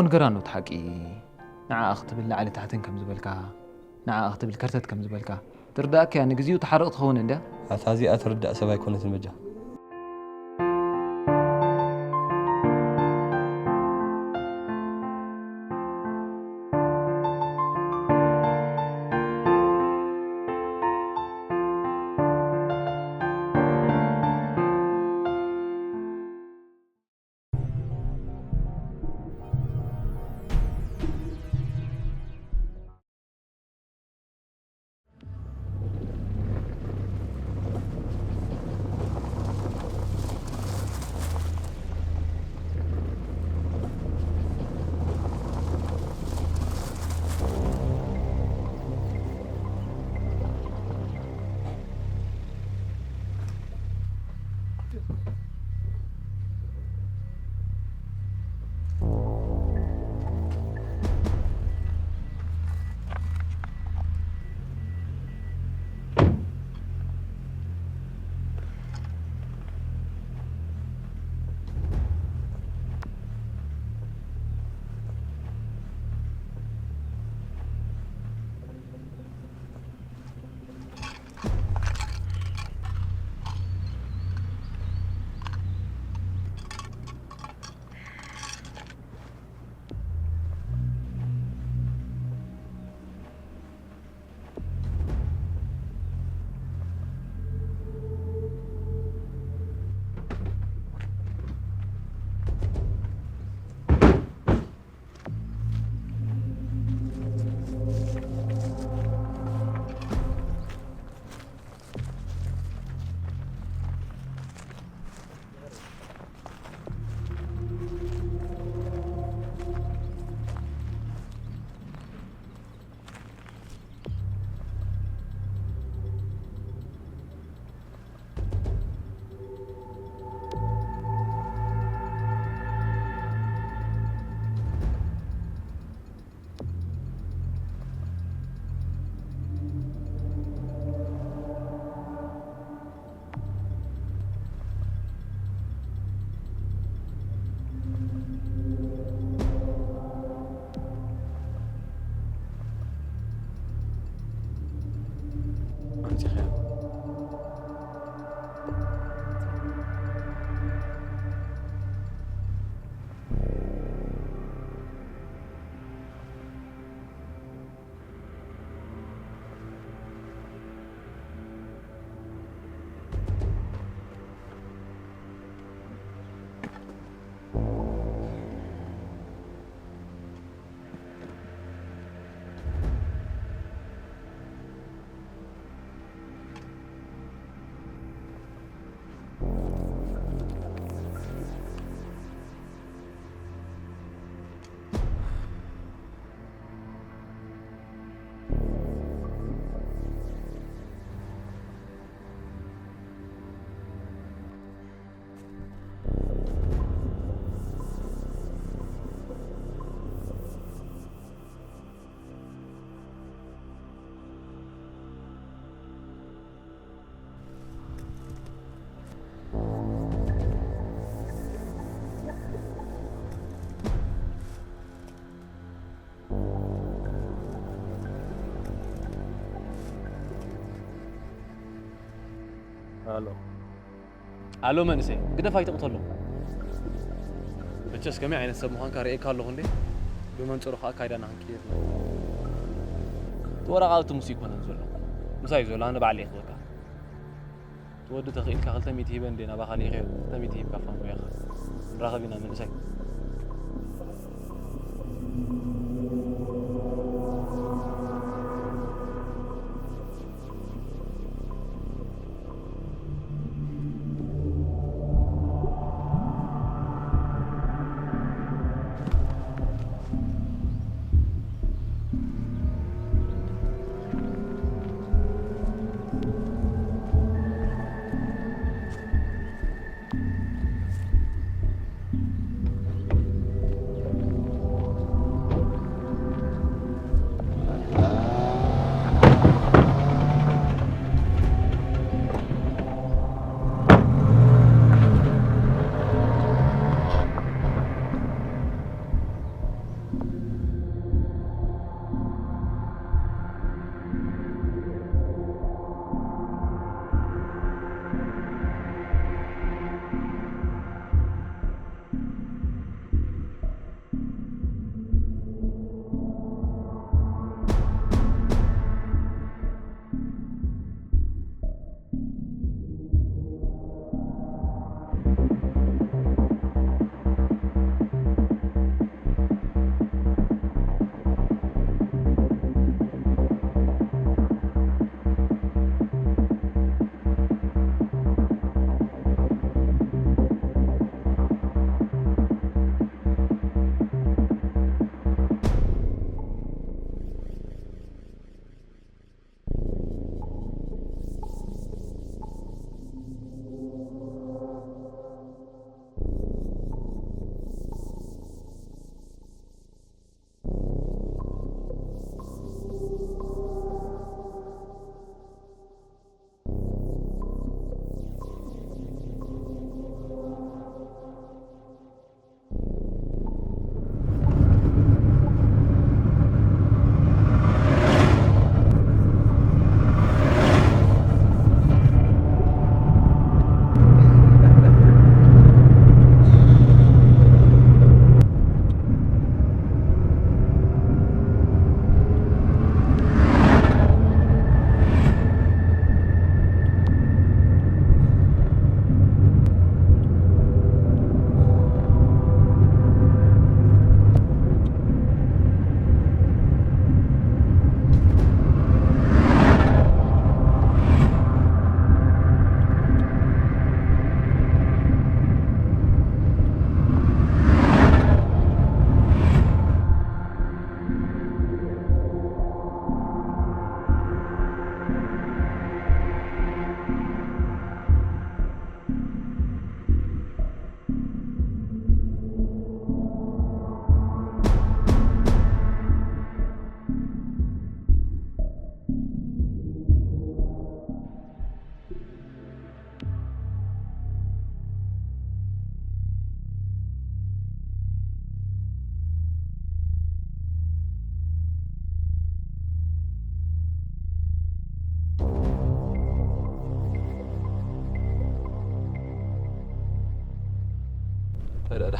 ንገራ ነው እቲ ሓቂ። ንዓኣ ክትብል ላዕሊ ታሕትን ከም ዝበልካ፣ ንዓኣ ክትብል ከርተት ከም ዝበልካ ትርዳእካ እያ። ንግዚኡ ትሓርቕ ትኸውን እንድያ። ኣታ እዚኣ ትርዳእ ሰብ ኣይኮነትን በጃ። ኣምጺኻዮ። ኣሎ። ኣሎ መንእሰይ፣ ግደፍ ኣይትቕተሎ። መቸስ ከመይ ዓይነት ሰብ ምዃንካ ርእየካ ኣለኹ እንዴ? ብመንጽሩ ከኣ ኣካይዳና ክንቅይር ኢና። እቲ ወረቓ ኣብቲ ምስ ኣይኮነን ዘሎ። ምሳይ ዘሎ፣ ኣነ ባዕለይ ክበካ። እቲ ወዲ ተኽኢልካ ክልተ ሚእቲ ሂበ እንዴ ናባኻ ልኢኸዮ፣ ክልተ ሚእቲ ሂብካ ፋኖ ኢኻ። ንራኸብ ኢና መንእሰይ።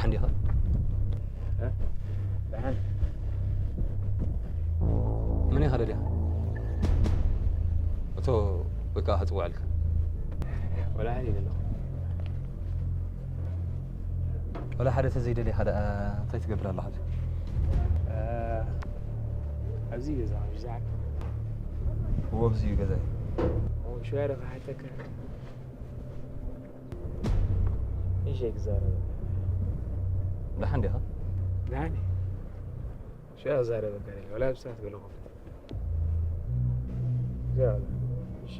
ሓንዲኻ? እ? ደሓን። መን ኢኻ ደሊኻ? እቶ ወይ ከዓ ክጽውዐልካ? ወላ ሓደ የለን። ወላ ሓደ ተዘይደሊኻ ደኣ እንታይ ትገብር ኣለኻ ኣብዚ? እ፣ ኣብዚ ገዛ፣ ኣብዚ ሰዓት። እዎ፣ ኣብዚ እዩ ገዛይ። ኦ፣ ሽወያ ዶ ክሓተካ? እሺ፣ ክዛረብ። ደሓን ዲኻ? ደሓን እየ። ሽወያ ክዛረበካ ደልየ፣ ወላ ብስራት ገለ ኮፍ። ሽወያ፣ እሺ።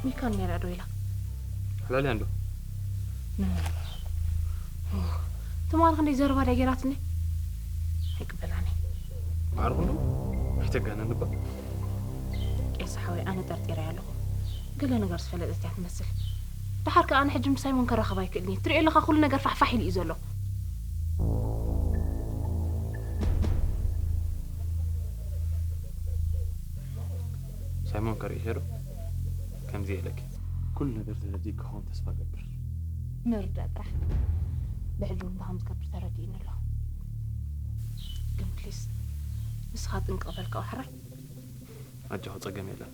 ሚካን ሜዳ ዶ ኢላ? ሓላልያ እንዶ። ትማል ክንደይ ዘረባ ዳ ጌራትኒ? ኣይቅበላኒ። ማዕርኹ እንዶ? ኣይተጋነን እባ። ቄስ ሓወይ፣ ኣነ ጠርጢረ ኣለኹ። ገለ ነገር ዝፈለጠት እያ ትመስል። ደሓር ከኣ ኣነ ሕጂ ምስ ሳይሞን ከራኸብ ኣይክእልን እየ። ትሪኦ ኣለኻ፣ ኩሉ ነገር ፋሕፋሕ ኢሉ እዩ ዘሎ። ሳይሞን ከርእዮ ዶ? ከምዚ ኢለኪ። ኩሉ ነገር ተረዲእኪ ክኸውን ተስፋ እገብር። ምርዳእ ጥራሕ። ብሕጂ እውን ብኸም ዝገብር ተረዲእኒ ኣሎ። ግን ፕሊስ፣ ንስኻ ጥንቅቕ በል ካብኡ ሕራይ። ኣጆኺ፣ ጸገም የለን።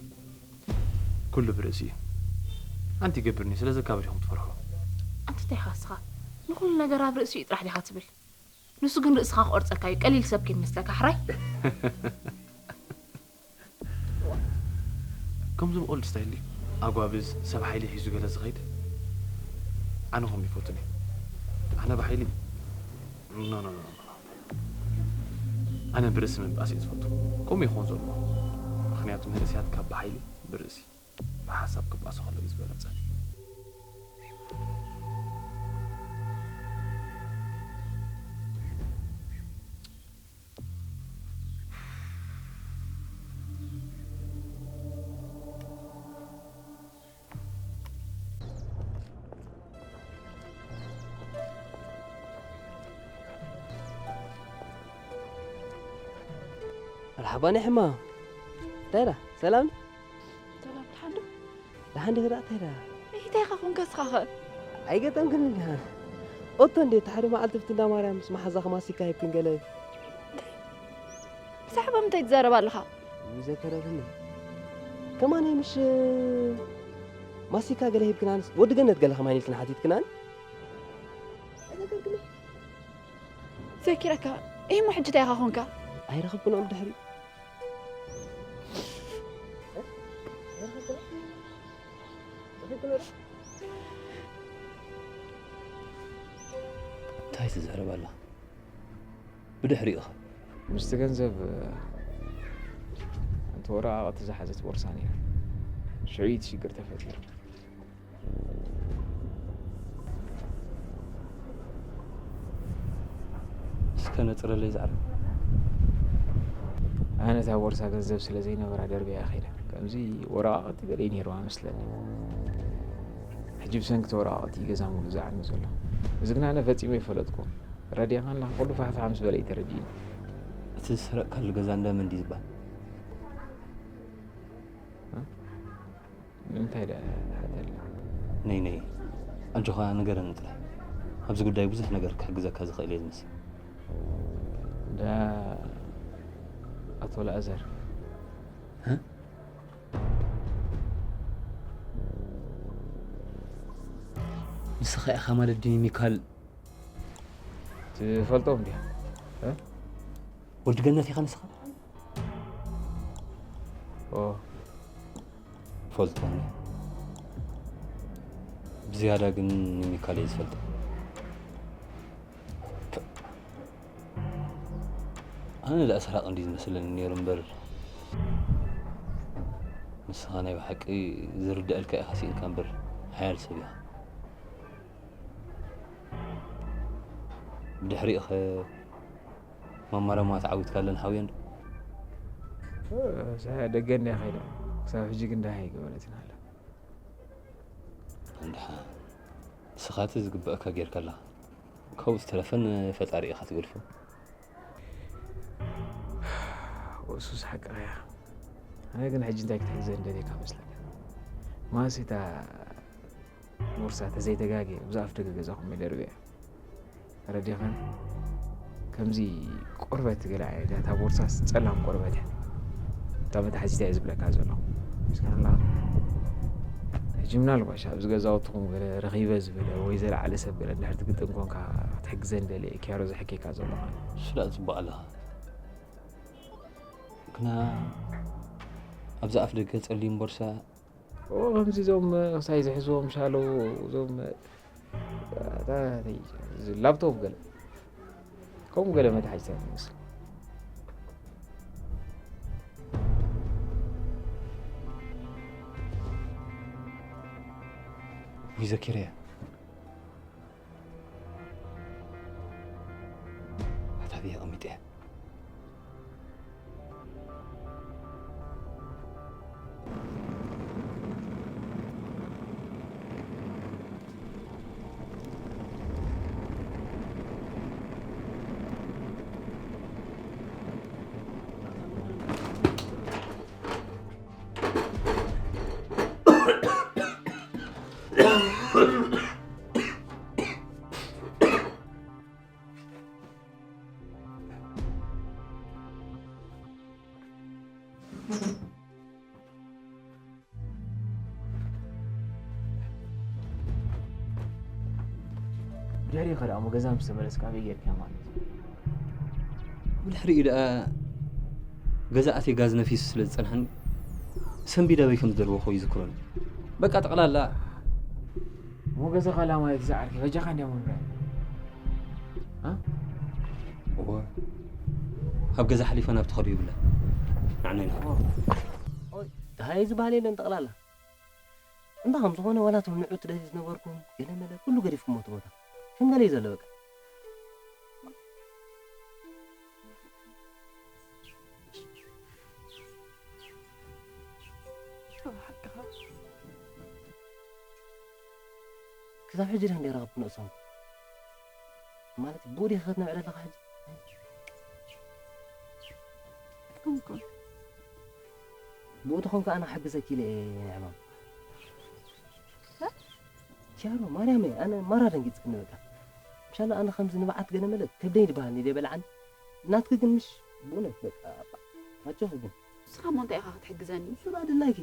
ኩሉ ብርእሲ እዩ። ኣንቲ ይገብርኒ፣ ስለዚ ካብ ዲኹም ትፈርሑ? ኣንቲ እንታይ ኢኻ ንስኻ? ንኹሉ ነገር ኣብ ርእሲኡ እዩ ጥራሕ ዲኻ ትብል? ንሱ ግን ርእስኻ ክቆርጸካ እዩ፣ ቀሊል ሰብ ከይመስለካ ሕራይ። ከምዚ ብኦልድ ስታይል ድዩ? ኣጓብዝ፣ ሰብ ሓይሊ ሒዙ ገለ ዝኸይድ? ኣነ ከምኡ ይፈቱን እየ። ኣነ ብሓይሊ? ኖ፣ ኖ፣ ኖ፣ ኖ። ኣነ ብርእሲ ምብኣስ እየ ዝፈቱ። ከምኡ ይኸውን ዘለዎ። ምኽንያቱ መንእሰያት ካብ ብሓይሊ ብርእሲ፣ ብሓሳብ ክበኣሱ ከለዉ እዩ ዝበለጸ። ሓባና ሕማ እንታይ ዳ ሰላም ሰላም ድሓንዶ ድሓን ድህራ እንታይ ዳ እንታይ ኢኻ ኮንካ ስኻኸ ኣይገጠምክን እንዲኻ ኦቶ እንዴ ተሓደ መዓልቲ ፍትንዳ ማርያም ምስ መሓዛኽ ማሲካ ሂብክን ገለ ብዛዕባ ምንታይ ትዛረብ ኣለኻ ይዘከረብኒ ከማነይ ምሽ ማሲካ ገለ ሂብክናንስ ወዲ ገነት ገለ ከማን ኢልክን ሓቲትክናን ዘኪረካ እሞ ሕጂ እንታይ ኢኻ ኾንካ ኣይረኸብክንኦም ድሕሪ እንታይ ትዛረብ ኣላ ብድሕሪኡ ኸ ምስቲ ገንዘብ እንቲ ወረቓቕቲ ዝሓዘት ቦርሳ ነይራ ሽዑ እቲ ሽግር ተፈጢሩ እስከ ነፅረለይ ዛዕባ ኣነ እታ ቦርሳ ገንዘብ ስለ ዘይነበራ ደርበያ ከይደ ከምዚ ወረቃቅቲ ገለ ነይርዋ መስለኒ ሕጂ ብሰንኪ እቲ ወረቃቅቲ ገዛ ሙሉ ዝዓኑ ዘሎ እዚ ግን ኣነ ፈፂሙ ይፈለጥኩ ረዲኻ ኣለኻ ኩሉ ፋሕፋሕ ምስ በለ እዩ ተረዲእኒ እቲ ዝሰረቅካሉ ገዛ እንዳ መን ድዩ ዝበሃል እንታይ ደኣ ትሓተልና? ነይ ነይ ኣጆኻ ንገረኒ ጥራይ ኣብዚ ጉዳይ ብዙሕ ነገር ክሕግዘካ ዝኽእል እየ ዝመስል። እንዳ ኣቶ ላእዘር ንስኻ ኢኻ ማለት ድዩ ሚካል ትፈልጦም ድያ? ወዲ ገነት ኢኻ ንስኻ? ፈልጦም ብዝያዳ ግን ንሚካል እየ ዝፈልጦ ኣነ ደኣ ሰራቂ እንዲ ዝመስለኒ ነይሩ እምበር ንስኻ ናይ ብሓቂ ዝርደኣልካ ኢኻ ስኢንካ እምበር ሓያል ሰብ ኢኻ ብድሕሪኡ ኸ ማማ ረማ ተዓዊትካለን ሓውየን ዶ? እዛ ደገ እንድያ ከይዳ ክሳብ ሕጂ ግን ደሃይ ኣይገበረትን ኣላ። እንድሓ ንስኻ እቲ ዝግበኣካ ጌርካ ኣለኻ። ካብኡ ዝተረፈ ንፈጣሪ ኢኻ ትገድፎ። እሱስ ሓቅኻ ኢኻ። ኣነ ግን ሕጂ እንታይ ክትሕግዘ እንደልየካ መስለካ? ማሲታ ቦርሳ ተዘይተጋግየ ኣብዚ ኣፍ ደገ ገዛኹም እየ ደርብየ። ተረዲኻኒ? ከምዚ ቆርበት ገለ ዓይነት እያ እታ ቦርሳስ ጸላም ቆርበት እያ። እታ መትሓዚታ እየ ዝብለካ ዘለኹ። ምስጋና ሕጂ ምናልባሽ ኣብዚ ገዛውትኹም ገለ ረኺበ ዝበለ ወይ ዘለዓለ ሰብ ገለ እንድሕር ትግጥም ኮንካ ክትሕግዘ እንደልየ ኪያሮ ዘሕኬካ ዘለኹ ኣነ። እሱ ደኣ ጽቡቕ ኣለኻ። ግና ኣብዚ ኣፍ ደገ ጸሊም ቦርሳ ኦ ከምዚ እዞም ክሳይ ዝሕዝዎም ሻለው እዞም ላፕቶፕ ገለ ከምኡ ገለ መትሓዚታት ይመስል ውይ ዘኪረያ ኣታ ብየ ኣቐሚጠያ ድሕሪ ኸ ደኣ ገዛ ምስ ተመለስካ ኣበይ ጌርካ ማለት እዩ ብድሕሪኡ ደኣ ገዛ ኣትየ ጋዝ ነፊሱ ስለ ዝጸንሓኒ ሰንቢድ ኣበይ ከም ዝደርበኹ ይዝክረኒ በቃ ጠቕላላ እሞ ገዛኻ ላማየት ዝዓርኪ በጃኻ እንድያ ምንባይ እወ ኣብ ገዛ ሓሊፋ ናብ ትኸዶ ይብላ ንዓና ኢና ደሃየ ዝበሃል የለን ጠቕላላ እንዳ ከም ዝኾነ ዋላ እቶም ንዑ ትደልዩ ዝነበርኩም ገለ መለ ኩሉ ገዲፍኩሞ እቲ ቦታ ከም ገለ እዩ ዘሎ በቃ ክሳብ ሕጂ ድያ እንደ ረኸብኩ ንእሶም ማለት ብኡ ዲኻ ክትነብዕ ዘለኻ ሕጂ ከምኩም ብኡ ተኾንካ ኣነ ክሕግዘኪ ኢለ እየ፣ ናይ ዕማም። እ? ቻሮ፣ ማርያም፣ ኣነ ማራ ደንጊጽክኒ በቃ። ምሻሎ ኣነ ከምዚ ንብዓት ገለ መለ ከብደይ ድበሃልኒ ደይ በልዓኒ። ናትኪ ግን ምሽ ብእውነት በቃ ኣጆኺ ግን። ንስኻ እሞ እንታይ ኢኻ ክትሕግዘኒ? እሱ ደኣ ድላይኪ።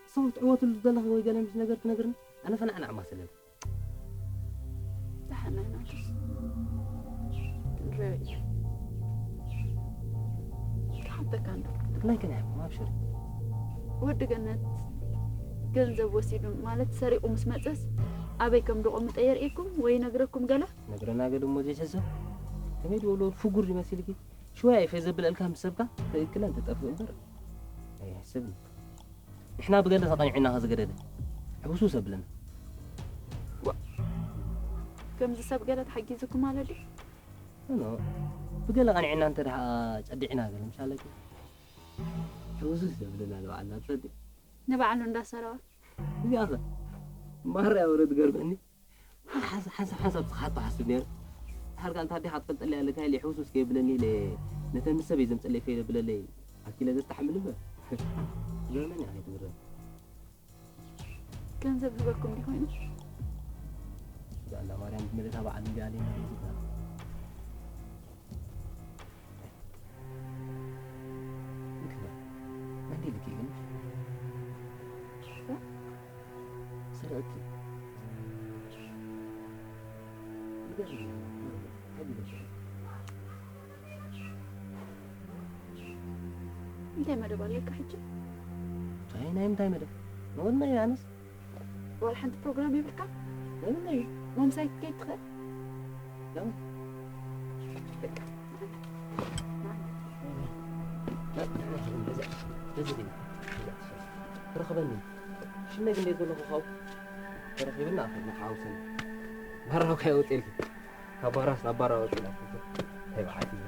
ንስኺ ክትዕወትሉ ዝደለኺ ወይ ገለ ምስ ነገር ትነግርኒ፣ ኣነ ፈናዕናዕ ማሰለኒ። ደሓን ናቱስ ክንረዮ ኢና። ክሓተካ እንዶ። ናይ ከነ ኣብሽር። ወዲ ገነት ገንዘብ ወሲዱ ማለት ሰሪቑ ምስ መጸስ ኣበይ ከም ደቐምጦ የርእየኩም ወይ ይነግረኩም ገለ? ነግረና ገለ እሞ ዘይሕሰብ። ከመይ ድበሎ ፍጉር ይመስልኪ? ሽወያ ይፈ ዘብለልካ ምስ ሰብካ ትእክለን ትጠፍእ እምበር ኣይሕሰብን። ንሕና ብገለ ተቐኒዕና ከዝገደደ ሕውስውስ ኣብለና። ዋ፣ ከምዚ ሰብ ገለ ተሓጊዙኩም ማለት ድዩ? ኖ፣ ብገለ ቀኒዕና እንተ ደኣ ጸዲዕና ገለ ምሳለ ሕውስውስ ዘብለና ንባዕልና ትፈልጢ። ንባዕሉ እንዳሰረዋ። እዚኣ ኸ ማራ ወረ ትገርመኒ። ሓንሳብ ሓንሳብ ሓንሳብ ትሓቶ ሓስብ ነይረ። ድሓር ከኣ እንታ ኣዴኻ ትፈልጠለይ ኣለካ ኢለ ሕውስውስ ከየብለኒ ኢለ ነተን ምስ ሰበይ ዘምጸለይ ፈይደ ብለለይ ኣኪለ ዘስተሓምል እምበር። ትገርመኒ እያ ከይትግረም። ገንዘብ ህበኩም ዲኾይኑ? ዛላ ማርያም ዝመለታ በዓል እንዲ ኣለ ይመለስ ይባል። እንክዳ፣ መን ኢልኪ ግን? ስረቂ። ይገርም። እንታይ መደብ ኣለካ ሕጂ? እንታይ ናይ ምንታይ መደብ? ንወድና እዩ ኣነስ። ዋላ ሓንቲ ፕሮግራም የብልካ? ለምን እዩ? ሞምሳይ ክትከይድ ትኽእል? ለምን? በቃ፣ ንዓና፣ ንዓና። ላ፣ ንዓና ይኹን፣ በዚኣ፣ በዚ ግን፣ በዚኣ ትሸፍ። ትረኽበኒ። ሽመይ ግን ደይ ዘለኹ ኻው። ተረኺብና፣ ኣኸ፣ ንሓውሰን። ባራው ከየውፅልኪ። ካብ ባራስ ናብ ባራ ወፂና። እንታይ በዓል እዩ?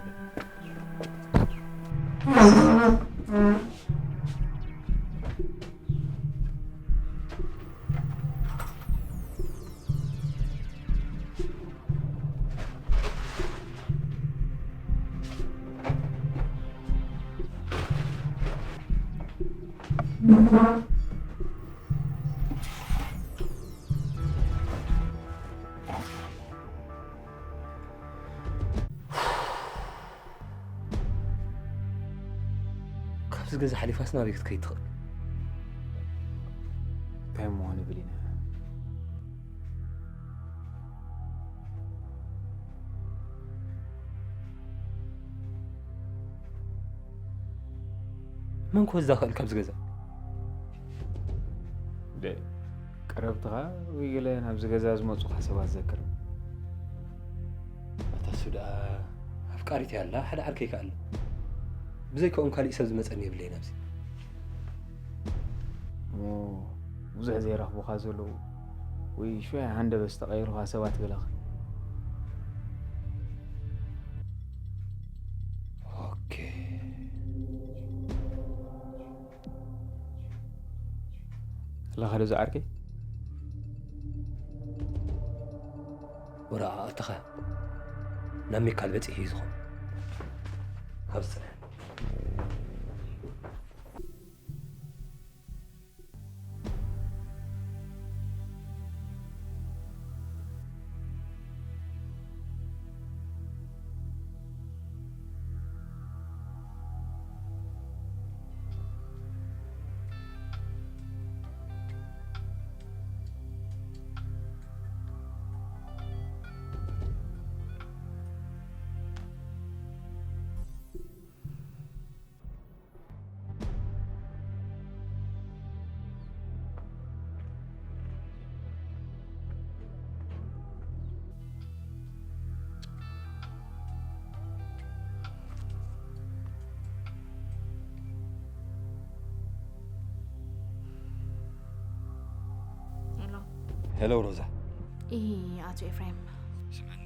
ካብዚ ገዛ ሓሊፋስ ናበይ ክትከይድ ትኽእል? እንታይ እሞ ንብል ኢና? መን ክወስዳ ክእል ካብዚ ገዛ? ደ-፣ ቀረብትኻ ወይ ገለ ናብዚ ገዛ ዝመጹኻ ሰባት ዘክር። ኣታ እሱ ደኣ ኣፍቃሪት እያ ኣላ፣ ሓደ ዓርከይ ከኣ ኣሎ። ብዘይካኦም ካሊእ ሰብ ዝመጸኒ የብለይን ኣብዚ። እሞ ብዙሕ ዘይረኽቡኻ ዘለዉ ወይ ሽወያ ሃንደበት ዝተቐየሩኻ ሰባት ገለኻ። ኦኬ። ኣለኻ ዶ ዝዓርከይ? ወረቓቕትኻ ናብ ሚካል በጺሑ እዩ ዝኸውን። ኣብዚ ጽንሕ። ሄሎ። ሄሎ ሮዛ። ኢሂ፣ ኣቶ ኤፍሬም። ስምዕኒ፣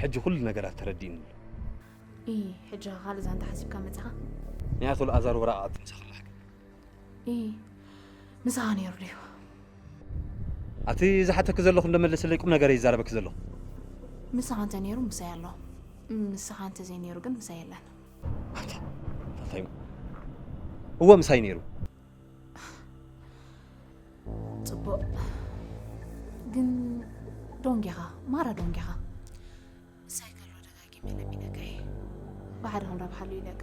ሕጂ ኩሉ ነገራት ተረዲእኒ ኣሎ። ኢሂ፣ ሕጂ ኸ ካልእ ዛንታ ሓሲብካ መጺኻ? ናይ ኣቶ ልኣዛር ወረቓቕቲ ምሳኻ ኣለካ። ኢሂ፣ ምሳኻ ነይሩ ድዩ? ኣቲ ዝሓተኪ ዘለኹ እንደመለሰለይ ቁም ነገር እየ ዝዛረበኪ ዘለኹ። ምሳኻ እንተ ነይሩ ምሳይ ኣሎ። ምሳኻ እንተ ዘይነይሩ ግን ምሳይ የለን። ኣታ፣ ኣታ እንታይ፣ እወ ምሳይ ነይሩ። ጽቡቕ። ግን ዶንጌኻ ማራ ዶንጌኻ። ምሳይ ከሎ ደጋጊመ ለሚነካ እየ። ብሓደ ክንረብሓሉ ኢለካ።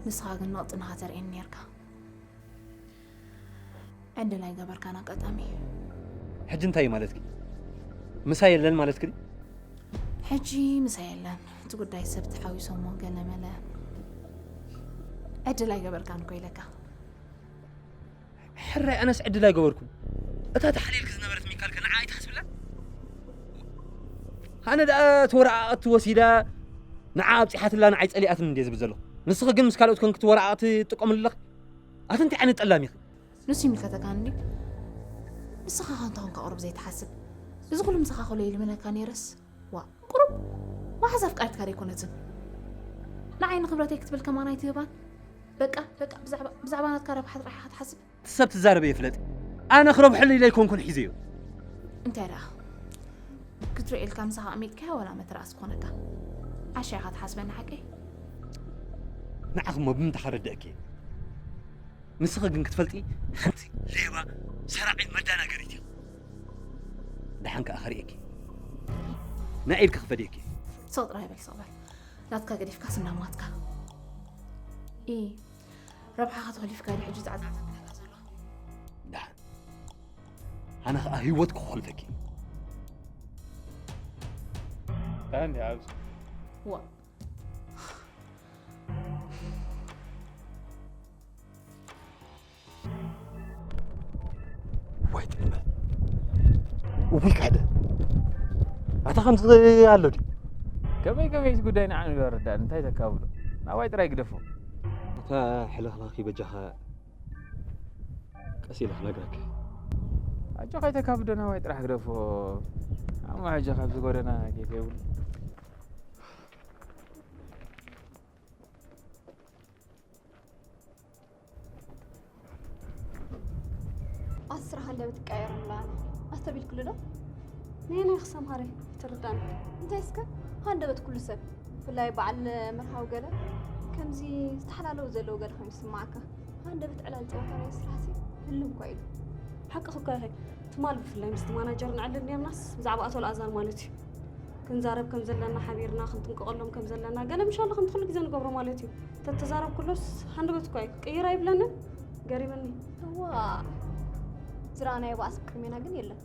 ንስኻ ግን ነቕጥንኻ ተርእየኒ ነርካ። ዕድል ኣይገበርካን ኣጋጣሚ። ሕጂ እንታይ ማለትኪ? ምሳይ የለን ማለትኪ? ሕጂ ምሳይ የለን። እቲ ጉዳይ ሰብ ተሓዊሶሞ ገለመለ። ዕድል ኣይገበርካን እኮ ኢለካ። ሕራይ ኣነስ ዕድል ኣይገበርኩን። እታ ተሓሊልኪ ዝነበረት ሚካል ከ ንዓ ኣይትሓስብላ? ኣነ ደኣ ተወረዓቕቲ ወሲዳ ንዓ ኣብፂሓትላ ንዓይ ፀሊኣትን እንዴ ዝብል ዘለኹ። ንስኺ ግን ምስ ካልኦት ኮንኪ ተወረዓቕቲ ትጥቀምሉ ኣለኺ? ኣቲ እንታይ ዓይነት ጠላም ኢኺ? ንሱ ይምልከተካ እንዲ ንስኻ ከ እንተኾንካ ቁሩብ ዘይትሓስብ እዚ ኩሉ ምሳኻ ከሎ ይልምነካ ነይረስ ዋ ቁሩብ መሓዝ ኣፍቃሪትካ ደይኮነትን ንዓይ ንክብረተይ ክትብል ከማን ኣይትህባን በቃ በቃ ብዛዕባ ብዛዕባ ናትካ ረብሓ ጥራሕ ኢኻ ትሓስብ እቲ ሰብ ትዛረብ እየ ፍለጢ ኣነ ክረብሐሉ ኢለ ኣይኮንኩን ሒዘዮ እንታይ ደኣ ክትሪኦ ኢልካ ምሳኻ ኣሚጥካያ ወላ መተርኣስ ክኾነካ ዓሻ ኢኻ ትሓስበኒ ሓቀይ ንዓኽሞ ብምንታይ ከረድእኪ ንስኺ ግን ክትፈልጢ ሓንቲ ሌባ ሰራቒ መዳናገሪት ኢኺ ደሓን ከኣ ከርእየኪ ናይ ኢድኪ ክፈድየኪ ሰው ጥራይ በል ሰው በል ናትካ ገዲፍካ ስናማትካ ኢ ረብሓኻ ተኸሊፍካ ኢሉ ሕጂ ጻዕጻዕ ዘብለካ ዘሎ ደሓን ኣነ ኸኣ ህይወት ክኾልፈኪ ዳኒ ኣብዚ ዋ ወይ ጥልመ ውይ ካደ ኣታ ከምዚ ኣሎ ድዩ ከመይ ከመይ እቲ ጉዳይ ንዓኑ ዶ ኣረዳእኒ እንታይ ተካብሎ ናባይ ጥራይ ግደፎ እታ ሕልኽላኺ በጃኻ ቀስ ኢለ ክነግረካ ኣጆኻ ኣይተካብዶ ናባይ ጥራሕ ግደፎ ኣሞ ሕጂ ካብዚ ጎደና ኬፍ የብሉ ኣስር ሃንደበት ይቀየር እምላ ኣነ ኣስተቢልክሉ ዶ? ነየናይ ክሰምሃረ ይትርዳኒ እንታይ እስከ ሃንደበት ኩሉ ሰብ ብፍላይ በዓል መርሃዊ ገለ ከምዚ ዝተሓላለዉ ዘለዉ ገለ ኮይኑ ዝስማዓካ ሃንደበት ዕላል ፀወታ ናይ ስራሕሲ ህልም እኳ ኢሉ ሓቅኺ እኳ ኢኺ ትማል ብፍላይ ምስቲ ማናጀር ንዕልል ነርናስ ብዛዕባ ኣቶ ልኣዛር ማለት እዩ ክንዛረብ ከም ዘለና ሓቢርና ክንጥንቀቐሎም ከም ዘለና ገለ ምሻሎ ከምቲ ኩሉ ግዜ ንገብሮ ማለት እዩ ተተዛረብ ኩሎስ ሃንደበት እኳ እዩ ቅይር ኣይብለንን ገሪምኒ እዋ ዝረኣናዮ ባእሲ ቅድሜና ግን የለን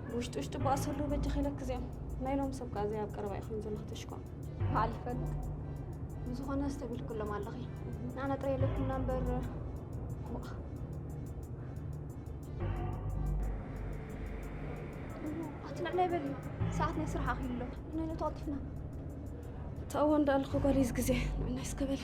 ብውሽጢ ውሽጢ ባእሲ ህልው በጃኺ ኢለኪ እዚኦም ናይ ሎሚ ሰብ ከኣ ዘይ ኣብ ቀረባ እዩ ኮይኑ ዘሎ ከተሽኮ በዓል ይፈልጥ ብዝኾነ ኣስተብሂልክሎም ኣለኺ ንኣና ጥራይ የለኩምና እምበር ኣቲ ንዕናይ በሊ ሰዓት ናይ ስራሕ ኣኺሉ ኣሎ ንዕናይ ነቶ ቀልጢፍና ተእወ እንዳ ኣለኹ ጓለይ እዚ ግዜ ንዕናይ እስከ በሊ